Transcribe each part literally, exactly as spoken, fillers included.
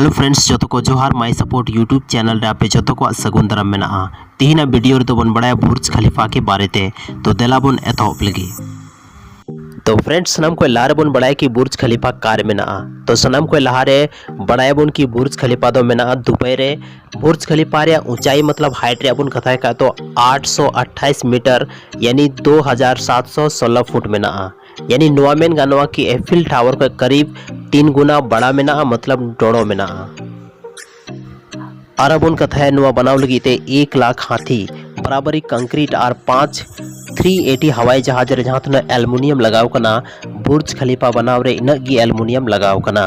Hello friends, ᱡᱚᱛᱚ ᱠᱚ ᱡᱚᱦᱟᱨ᱾ My Support YouTube channel ᱨᱮ ᱟᱯᱮ ᱡᱚᱛᱚ ᱠᱚᱣᱟᱜ ᱥᱟᱹᱜᱩᱱ ᱫᱟᱨᱟᱢ ᱢᱮᱱᱟᱜᱼᱟ᱾ ᱛᱮᱦᱮᱧᱟᱜ video ᱨᱮᱫᱚ ᱵᱚᱱ ᱵᱟᱲᱟᱭᱟ ᱵᱩᱨᱡᱽ ᱠᱷᱟᱞᱤᱯᱷᱟ ᱠᱮ ᱵᱟᱨᱮ ᱛᱮ᱾ ᱛᱚ ᱫᱮᱞᱟ ᱵᱚᱱ ᱮᱛᱚᱦᱚᱵ ᱞᱮᱜᱮ᱾ ᱛᱚ friends, ᱥᱟᱱᱟᱢ ᱠᱷᱚᱱ ᱞᱟᱦᱟ ᱨᱮᱵᱚᱱ ᱵᱟᱲᱟᱭᱟ ᱠᱤ ᱵᱩᱨᱡᱽ ᱠᱷᱟᱞᱤᱯᱷᱟ ᱚᱠᱟᱨᱮ ᱢᱮᱱᱟᱜᱼᱟ᱾ ᱛᱚ ᱥᱟᱱᱟᱢ ᱠᱷᱚᱱ ᱞᱟᱦᱟ ᱨᱮ ᱵᱟᱲᱟᱭᱟᱵᱚᱱ ᱠᱤ ᱵᱩᱨᱡᱽ ᱠᱷᱟᱞᱤᱯᱷᱟ ᱫᱚ ᱢᱮᱱᱟᱜᱼᱟ ᱫᱩᱵᱟᱭ ᱨᱮ᱾ ᱵᱩᱨᱡᱽ ᱠᱷᱟᱞᱤᱯᱷᱟ ᱨᱮᱭᱟᱜ ᱩᱪᱟᱭ ᱢᱚᱛᱞᱚᱵ height ᱨᱮᱭᱟᱜ ᱵᱚᱱ ᱠᱟᱛᱷᱟᱭ ᱠᱷᱟᱡ ᱛᱚ ᱟᱴᱥᱚ ᱟᱴᱷᱟᱭᱤᱥ ᱢᱤᱴᱟᱨ, ᱭᱟᱱᱤ ᱫᱩ ᱦᱟᱡᱟᱨ ᱥᱟᱛᱥᱚ ᱥᱳᱞᱳ ᱯᱷᱩᱴ ᱢᱮᱱᱟᱜᱼᱟ᱾ ᱭᱟᱱᱤ ᱱᱚᱣᱟ ᱢᱮᱱ ᱜᱟᱱᱚᱜᱼᱟ ᱠᱤ ᱮᱯᱷᱤᱞ ᱴᱟᱣᱟᱨ ᱠᱷᱚᱱ ᱠᱟᱨᱤᱵ ᱛᱤᱱ ᱜᱩᱱᱟ ᱵᱟᱲᱟ ᱢᱮᱱᱟᱜᱼᱟ, ᱢᱚᱛᱞᱚᱵ ᱰᱚᱲᱚ ᱢᱮᱱᱟᱜᱼᱟ᱾ ᱟᱨ ᱵᱚᱱ ᱠᱟᱛᱷᱟᱭᱟ ᱱᱚᱣᱟ ᱵᱟᱱᱟᱣ ᱞᱟᱹᱜᱤᱫ ᱛᱮ ᱮᱠ ᱞᱟᱠᱷ ᱦᱟᱛᱷᱤ ᱵᱟᱨᱟᱵᱟᱨᱤ concrete ᱟᱨ ᱯᱟᱸᱪ three eighty ᱦᱟᱣᱟᱭ ᱡᱟᱦᱟᱡᱽ ᱨᱮ ᱡᱟᱦᱟᱸ ᱛᱤᱱᱟᱹᱜ aluminium ᱞᱟᱜᱟᱣ ᱠᱟᱱᱟ, ᱵᱩᱨᱡᱽ ᱠᱷᱟᱞᱤᱯᱷᱟ ᱵᱟᱱᱟᱣ ᱨᱮ ᱤᱱᱟᱹᱜ ᱜᱮ aluminium ᱞᱟᱜᱟᱣ ᱠᱟᱱᱟ᱾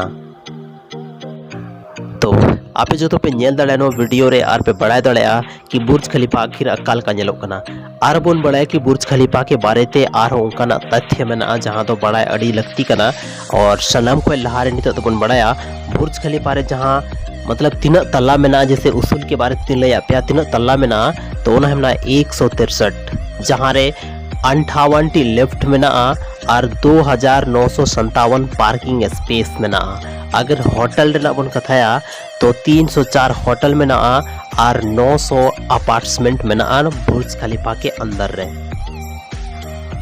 ᱛᱚ ᱟᱯᱮ ᱡᱚᱛᱚ ᱯᱮ ᱧᱮᱞ ᱫᱟᱲᱮᱭᱟᱜᱼᱟ ᱱᱚᱣᱟ video ᱨᱮ ᱟᱨ ᱯᱮ ᱵᱟᱲᱟᱭ ᱫᱟᱲᱮᱭᱟᱜᱼᱟ ᱠᱤ ᱵᱩᱨᱡᱽ ᱠᱷᱟᱞᱤᱯᱷᱟ ᱟᱹᱠᱷᱤᱨ ᱚᱠᱟ ᱞᱮᱠᱟ ᱧᱮᱞᱚᱜ ᱠᱟᱱᱟ᱾ ᱟᱨ ᱵᱚᱱ ᱵᱟᱲᱟᱭᱟ ᱠᱤ ᱵᱩᱨᱡᱽ ᱠᱷᱟᱞᱤᱯᱷᱟ ᱠᱮ ᱵᱟᱨᱮ ᱛᱮ ᱟᱨᱦᱚᱸ ᱚᱱᱠᱟᱱᱟᱜ ᱛᱟᱛᱷᱭᱚ ᱢᱮᱱᱟᱜᱼᱟ ᱡᱟᱦᱟᱸ ᱫᱚ ᱵᱟᱲᱟᱭ ᱟᱹᱰᱤ ᱞᱟᱹᱠᱛᱤ ᱠᱟᱱᱟ᱾ ᱟᱨ ᱥᱟᱱᱟᱢ ᱠᱷᱚᱱ ᱞᱟᱦᱟ ᱨᱮ ᱱᱤᱛᱚᱜ ᱫᱚᱵᱚᱱ ᱵᱟᱲᱟᱭᱟ ᱵᱩᱨᱡᱽ ᱠᱷᱟᱞᱤᱯᱷᱟ ᱨᱮ ᱡᱟᱦᱟᱸ ᱢᱚᱛᱞᱚᱵ ᱛᱤᱱᱟᱹᱜ ᱛᱟᱞᱟ ᱢᱮᱱᱟᱜᱼᱟ, ᱡᱮᱥᱮ ᱩᱥᱩᱞ ᱠᱮ ᱵᱟᱨᱮ ᱛᱮᱧ ᱞᱟᱹᱭᱟᱫ ᱯᱮᱭᱟ ᱛᱤᱱᱟᱹᱜ ᱛᱟᱞᱟ ᱢᱮᱱᱟᱜᱼᱟ, ᱛᱚ ᱚᱱᱟ ᱢᱮᱱᱟᱜᱼᱟ ᱮᱠᱥᱚ ᱛᱤᱨᱥᱚᱴ, ᱡᱟᱦᱟᱸ ᱨᱮ ᱟᱱᱴᱷᱟᱣᱟᱱ ᱴᱤ lift ᱢᱮᱱᱟᱜᱼᱟ ᱟᱨ ᱫᱩ ᱦᱟᱡᱟᱨ ᱱᱚᱥᱚ ᱥᱟᱱᱛᱟᱣᱟᱱ parking space ᱢᱮᱱᱟᱜᱼᱟ᱾ ᱟᱜᱟᱨ ᱦᱳᱴᱮᱞ ᱨᱮᱱᱟᱜ ᱵᱚᱱ ᱠᱟᱛᱷᱟᱭᱟ ᱛᱚ ᱛᱤᱱᱥᱚ ᱪᱟᱨ ᱦᱳᱴᱮᱞ ᱢᱮᱱᱟᱜᱼᱟ ᱟᱨ ᱱᱚᱥᱚ apartment ᱢᱮᱱᱟᱜᱼᱟ ᱵᱩᱨᱡᱽ ᱠᱷᱟᱞᱤᱯᱷᱟ ᱠᱮ ᱟᱱᱫᱟᱨ ᱨᱮ᱾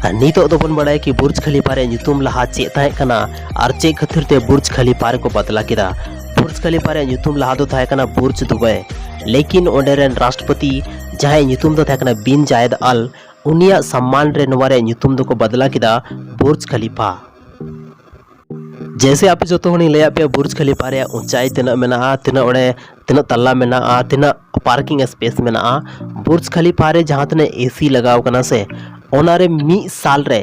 ᱟᱨ ᱱᱤᱛᱚᱜ ᱫᱚᱵᱚᱱ ᱵᱟᱲᱟᱭᱟ ᱠᱤ ᱵᱩᱨᱡᱽ ᱠᱷᱟᱞᱤᱯᱷᱟ ᱨᱮᱭᱟᱜ ᱧᱩᱛᱩᱢ ᱞᱟᱦᱟ ᱪᱮᱫ ᱛᱟᱦᱮᱸ ᱠᱟᱱᱟ ᱟᱨ ᱪᱮᱫ ᱠᱷᱟᱹᱛᱤᱨ ᱛᱮ ᱵᱩᱨᱡᱽ ᱠᱷᱟᱞᱤᱯᱷᱟ ᱨᱮᱠᱚ ᱵᱟᱫᱞᱟ ᱠᱮᱫᱟ᱾ ᱵᱩᱨᱡᱽ ᱠᱷᱟᱞᱤᱯᱷᱟ ᱨᱮᱭᱟᱜ ᱧᱩᱛᱩᱢ ᱞᱟᱦᱟ ᱫᱚ ᱛᱟᱦᱮᱸ ᱠᱟᱱᱟ ᱵᱩᱨᱡᱽ ᱫᱩᱵᱟᱭ, ᱞᱮᱠᱤᱱ ᱚᱸᱰᱮ ᱨᱮᱱ ᱨᱟᱥᱴᱨᱚᱯᱚᱛᱤ ᱡᱟᱦᱟᱸᱭᱟᱜ ᱧᱩᱛᱩᱢ ᱫᱚ ᱛᱟᱦᱮᱸ ᱠᱟᱱᱟ ᱵᱤᱱ ᱡᱟᱭᱮᱫ ᱟᱞ, ᱩᱱᱤᱭᱟᱜ ᱥᱚᱢᱢᱟᱱ ᱨᱮ ᱱᱚᱣᱟ ᱨᱮᱭᱟᱜ ᱧᱩᱛᱩᱢ ᱫᱚᱠᱚ ᱵᱟᱫᱞᱟ ᱠᱮᱫᱟ ᱵᱩᱨᱡᱽ ᱠᱷᱟᱞᱤᱯᱷᱟ᱾ ᱡᱮᱭᱥᱮ ᱟᱯᱮ ᱡᱚᱛᱚ ᱦᱚᱲᱤᱧ ᱞᱟᱹᱭᱟᱫ ᱯᱮᱭᱟ ᱵᱩᱨᱡᱽ ᱠᱷᱟᱞᱤᱯᱷᱟ ᱨᱮᱭᱟᱜ ᱩᱪᱟᱭ ᱛᱤᱱᱟᱹᱜ ᱢᱮᱱᱟᱜᱼᱟ, ᱛᱤᱱᱟᱹᱜ ᱚᱸᱰᱮ ᱛᱤᱱᱟᱹᱜ ᱛᱟᱞᱟ ᱢᱮᱱᱟᱜᱼᱟ, ᱛᱤᱱᱟᱹᱜ parking space ᱢᱮᱱᱟᱜᱼᱟ᱾ ᱵᱩᱨᱡᱽ ᱠᱷᱟᱞᱤᱯᱷᱟ ᱨᱮ ᱡᱟᱦᱟᱸ ᱛᱤᱱᱟᱹᱜ ᱮᱥᱤ ᱞᱟᱜᱟᱣ ᱠᱟᱱᱟ ᱥᱮ, ᱚᱱᱟᱨᱮ ᱢᱤᱫ ᱥᱟᱞ ᱨᱮ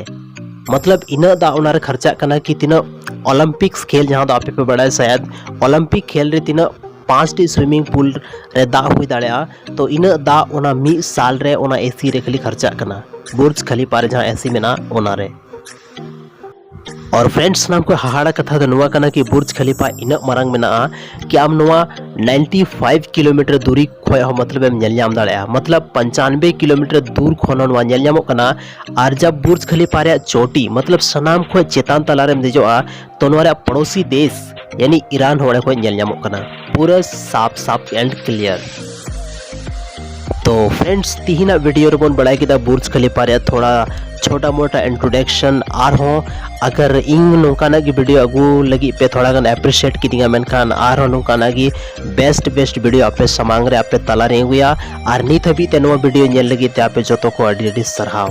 ᱢᱚᱛᱞᱚᱵ ᱤᱱᱟᱹᱜ ᱫᱟᱜ ᱚᱱᱟᱨᱮ ᱠᱷᱚᱨᱪᱟᱜ ᱠᱟᱱᱟ ᱠᱤ ᱛᱤᱱᱟᱹᱜ ᱚᱞᱤᱢᱯᱤᱠᱥ ᱠᱷᱮᱞ, ᱡᱟᱦᱟᱸ ᱫᱚ ᱟᱯᱮ ᱯᱮ ᱵᱟᱲᱟᱭᱟ ᱥᱟᱭᱟᱫ ᱚᱞᱤᱢᱯᱤᱠ ᱠᱷᱮᱞ ᱨᱮ ᱛᱤᱱᱟᱹᱜ ᱯᱟᱸᱪᱴᱤ swimming pool ᱨᱮ ᱫᱟᱜ ᱦᱩᱭ ᱫᱟᱲᱮᱭᱟᱜᱼᱟ, ᱛᱚ ᱤᱱᱟᱹᱜ ᱫᱟᱜ ᱚᱱᱟ ᱢᱤᱫ ᱥᱟᱞ ᱨᱮ ᱚᱱᱟ ᱮᱥᱤ ᱨᱮ ᱠᱷᱟᱹᱞᱤ ᱠᱷᱚᱨᱪᱟᱜ ᱠᱟᱱᱟ, ᱵᱩᱨᱡᱽ ᱠᱷᱟᱞᱤᱯᱷᱟ ᱨᱮ ᱡᱟᱦᱟᱸ ᱮᱥᱤ ᱢᱮᱱᱟᱜᱼᱟ ᱚᱱᱟᱨᱮ᱾ ᱟᱨ friends, ᱥᱟᱱᱟᱢ ᱠᱷᱚᱱ ᱦᱟᱦᱟᱲᱟ ᱠᱟᱛᱷᱟ ᱫᱚ ᱱᱚᱣᱟ ᱠᱟᱱᱟ ᱠᱤ ᱵᱩᱨᱡᱽ ᱠᱷᱟᱞᱤᱯᱷᱟ ᱤᱱᱟᱹᱜ ᱢᱟᱨᱟᱝ ᱢᱮᱱᱟᱜᱼᱟ ᱠᱤ ᱟᱢ ᱱᱚᱣᱟ ninety five kilometer ᱫᱩᱨᱤ ᱠᱷᱚᱱ ᱦᱚᱸ ᱢᱚᱛᱞᱚᱵ ᱮᱢ ᱧᱮᱞ ᱧᱟᱢ ᱫᱟᱲᱮᱭᱟᱜᱼᱟ, ᱢᱚᱛᱞᱚᱵ ᱯᱚᱧᱪᱟᱱᱵᱮ kilometer ᱫᱩᱨ ᱠᱷᱚᱱ ᱦᱚᱸ ᱱᱚᱣᱟ ᱧᱮᱞ ᱧᱟᱢᱚᱜ ᱠᱟᱱᱟ᱾ ᱟᱨ ᱡᱟᱵ ᱵᱩᱨᱡᱽ ᱠᱷᱟᱞᱤᱯᱷᱟ ᱨᱮᱭᱟᱜ ᱪᱳᱴᱤ ᱢᱚᱛᱞᱚᱵ ᱥᱟᱱᱟᱢ ᱠᱷᱚᱱ ᱪᱮᱛᱟᱱ ᱛᱟᱞᱟ ᱨᱮᱢ ᱫᱮᱡᱚᱜᱼᱟ, ᱛᱚ ᱱᱚᱣᱟ ᱨᱮᱭᱟᱜ ᱯᱚᱲᱚᱥᱤ ᱫᱮᱥ ᱭᱟᱱᱤ ᱤᱨᱟᱱ ᱦᱚᱸ ᱚᱸᱰᱮ ᱠᱷᱚᱱ ᱧᱮᱞ ᱧᱟᱢᱚᱜ ᱠᱟᱱᱟ, ᱯᱩᱨᱟᱹ ᱥᱟᱯ ᱥᱟᱯ and clear᱾ ᱛᱚ friends, ᱛᱤᱦᱤᱧᱟᱜ video ᱨᱮᱵᱚᱱ ᱵᱟᱲᱟᱭ ᱠᱮᱫᱟ ᱵᱩᱨᱡᱽ ᱠᱷᱟᱞᱤᱯᱷᱟ ᱨᱮᱭᱟᱜ ᱛᱷᱚᱲᱟ ᱪᱷᱳᱴᱟ ᱢᱳᱴᱟ introduction᱾ ᱟᱨᱦᱚᱸ ᱟᱜᱟᱨ ᱤᱧ ᱱᱚᱝᱠᱟᱱᱟᱜ ᱜᱮ video ᱟᱹᱜᱩ ᱞᱟᱹᱜᱤᱫ ᱯᱮ ᱛᱷᱚᱲᱟ ᱜᱟᱱ appreciate ᱠᱤᱫᱤᱧᱟ, ᱢᱮᱱᱠᱷᱟᱱ ᱟᱨᱦᱚᱸ ᱱᱚᱝᱠᱟᱱᱟᱜ ᱜᱮ best best video ᱟᱯᱮ ᱥᱟᱢᱟᱝ ᱨᱮ ᱟᱯᱮ ᱛᱟᱞᱟ ᱨᱮᱧ ᱟᱹᱜᱩᱭᱟ᱾ ᱟᱨ ᱱᱤᱛ ᱦᱟᱹᱵᱤᱡ ᱛᱮ ᱱᱚᱣᱟ video ᱧᱮᱞ ᱞᱟᱹᱜᱤᱫ ᱛᱮ ᱟᱯᱮ ᱡᱚᱛᱚ ᱠᱚ ᱟᱹᱰᱤ ᱟᱹᱰᱤ ᱥᱟᱨᱦᱟᱣ᱾